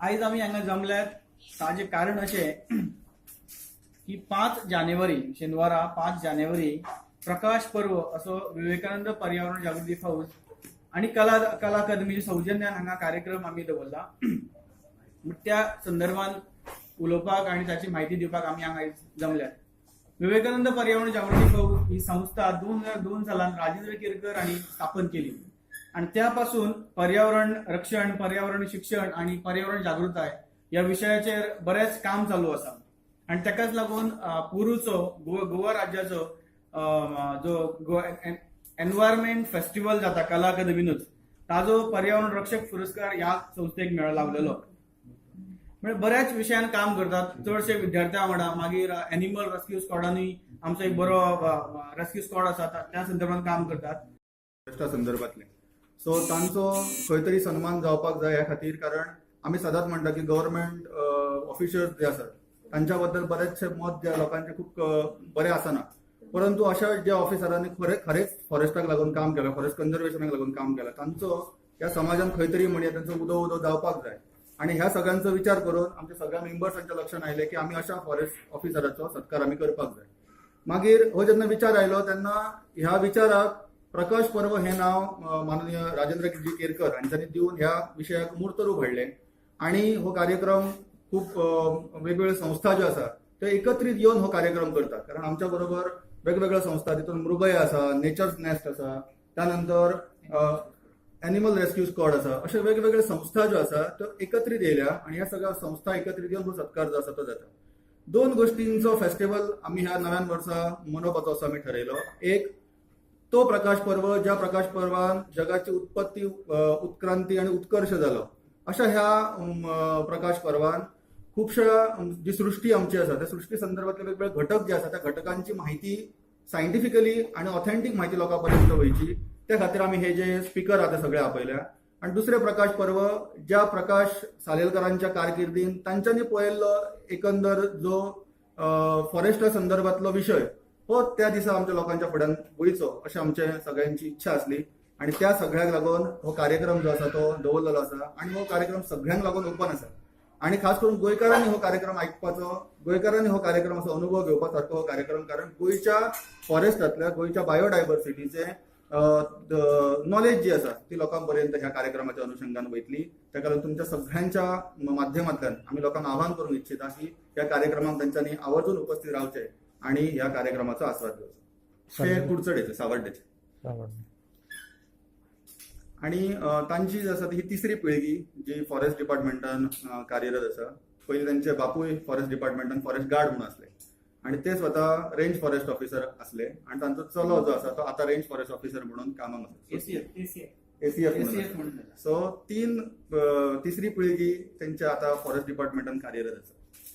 आयज आमी हांगा जमल्यात ताजें कारण अशें की 5 जानेवारी, शेनवारा 5 जानेवारी प्रकाश पर्व असो विवेकानंद पर्यावरण जागृती फौज आणि कला कला अकादमीच्या सौजन्यान हांगा कार्यक्रम आमी दवरला. त्या संदर्भात उलोवपाक आणि ताची माहिती दिवपाक आमी हांगा आयज जमल्यात. विवेकानंद पर्यावरण जागृती फौज ही संस्था 2002 सालान राजेंद्र केरकर हांणी स्थापन केली आणि त्यापासून पर्यावरण रक्षण, पर्यावरण शिक्षण आणि पर्यावरण जागृताय ह्या विशयाचेर बरेंच काम चालू आसा. आणि ताकाच लागून पोरूचो गोवा राज्याचो जो गोवा एनवायरमेंट फेस्टिवल जाता कला अकादमीनूच, ताजो पर्यावरण रक्षक पुरस्कार ह्या संस्थेक मेळ लावलेलो. म्हणजे बऱ्याच विशयान काम करतात, चडशे विद्यार्थ्यां वांगडा. मागीर एनिमल रेस्क्यू स्कॉडानूय आमचो एक बरो रेस्क्यू स्कॉड आसा, त्या संदर्भात काम करतात. फॉरेस्टा संदर्भातले, सो तांचो खंय तरी सन्मान जावपाक जाय ह्या खातीर, कारण आमी सदांच म्हणटा की गव्हर्मेंट ऑफिशर्स जे आसात तांच्या बद्दल बरेचशे मत जे लोकांचे खूब बरें आसना. परंतु अशा ज्या ऑफिसरांनी खरे खरेंच फॉरेस्टाक लागून काम केलां, फॉरेस्ट कन्झर्वेशनाक लागून काम केलां, तांचो ह्या समाजान खंय तरी म्हणया तांचो उदो उदो जावपाक जाय. आणि ह्या सगळ्यांचो विचार करून आमच्या सगळ्या मेंबर्सांच्या लक्षात आयलें की आमी अशा फॉरेस्ट ऑफिसराचो सत्कार आमी करपाक जाय. मागीर हो जेन्ना विचार आयलो तेन्ना ह्या विचाराक प्रकाश पर्व हें नांव माननीय राजेंद्र जी केरकर हांच्यांनी दिवन ह्या विशयाक मूर्त रूप हाडलें. आणि हो कार्यक्रम खूप वेगवेगळ्यो संस्था ज्यो आसा त्यो एकत्रीत येवन हो कार्यक्रम करतात, कारण आमच्या बरोबर वेगवेगळ्यो संस्था, तितून मृगय आसा, नेचर्स नेस्ट आसा, त्यानंतर एनिमल रेस्क्यू स्क्वॉड आसा, अशे वेगवेगळे संस्था ज्यो आसा त्यो एकत्रीत येयल्या आणि ह्या सगळ्या संस्था एकत्रीत येवन हो सत्कार जो आसा तो जाता. दोन गोष्टींचो फेस्टिवल आमी ह्या नव्यान वर्सा मनोवपाचो असो आमी ठरयलो. एक तो प्रकाश पर्व, ज्या प्रकाश पर्वान जगाची उत्पत्ती, उत्क्रांती आणि उत्कर्ष जालो, अशा ह्या प्रकाश पर्वान खुबश्या जी सृष्टी आमची आसा त्या सृष्टी संदर्भातले वेगवेगळे घटक जे आसा त्या घटकांची माहिती सायंटिफिकली आणि ऑथेंटीक माहिती लोकां पर्यंत वयची, त्या खातीर आमी हे जे स्पिकर आहा ते सगळे आपयल्या. आणि दुसरें प्रकाश पर्व, ज्या प्रकाश सालेलकरांच्या कारकिर्दीन तांच्यांनी पळयल्लो एकंदर जो फॉरेस्टा संदर्भातलो विशय हो त्या दिसा आमच्या लोकांच्या फुड्यान वयचो अशें आमचे सगळ्यांची इच्छा आसली. आणि त्या सगळ्याक लागून हो कार्यक्रम जो आसा तो दवरलेलो आसा आणि हो कार्यक्रम सगळ्यांक लागून ओपन आसा. आणि खास करून गोंयकारांनी हो कार्यक्रम आयकपाचो, गोंयकारांनी हो कार्यक्रम असो अनुभव घेवपा सारको हो कार्यक्रम, कारण गोंयच्या फॉरेस्टांतल्या, गोंयच्या बायोडायवर्सिटीचे नॉलेज जी आसा ती लोकां पर्यंत ह्या कार्यक्रमाच्या अनुषंगान वयतली. ताका लागून तुमच्या सगळ्यांच्या माध्यमांतल्यान आमी लोकांक आवाहन करूंक इच्छिता की ह्या कार्यक्रमाक तांच्यांनी आवर्जून उपस्थित रावचे आणि ह्या कार्यक्रमाचो आस्वाद घेवचो. ते कुडचडेचे, सावर्डेचे. आणि तांची जी आसा ती ही तिसरी पिळगी जी फॉरेस्ट डिपार्टमेंटान कार्यरत आसा. पयलीं तांचे बापूय फॉरेस्ट डिपार्टमेंटान फॉरेस्ट गार्ड म्हणून आसले आणि ते स्वता रेंज फॉरेस्ट ऑफिसर आसले आणि तांचो चलो जो आसा तो आता रेंज फॉरेस्ट ऑफिसर म्हणून कामाक आसा. एसीएफ. एसीएफ. एसीएफ म्हणून जाता. सो तीन तिसरी पिळगी त्यांच्या आता फॉरेस्ट डिपार्टमेंटान कार्यरत आसा.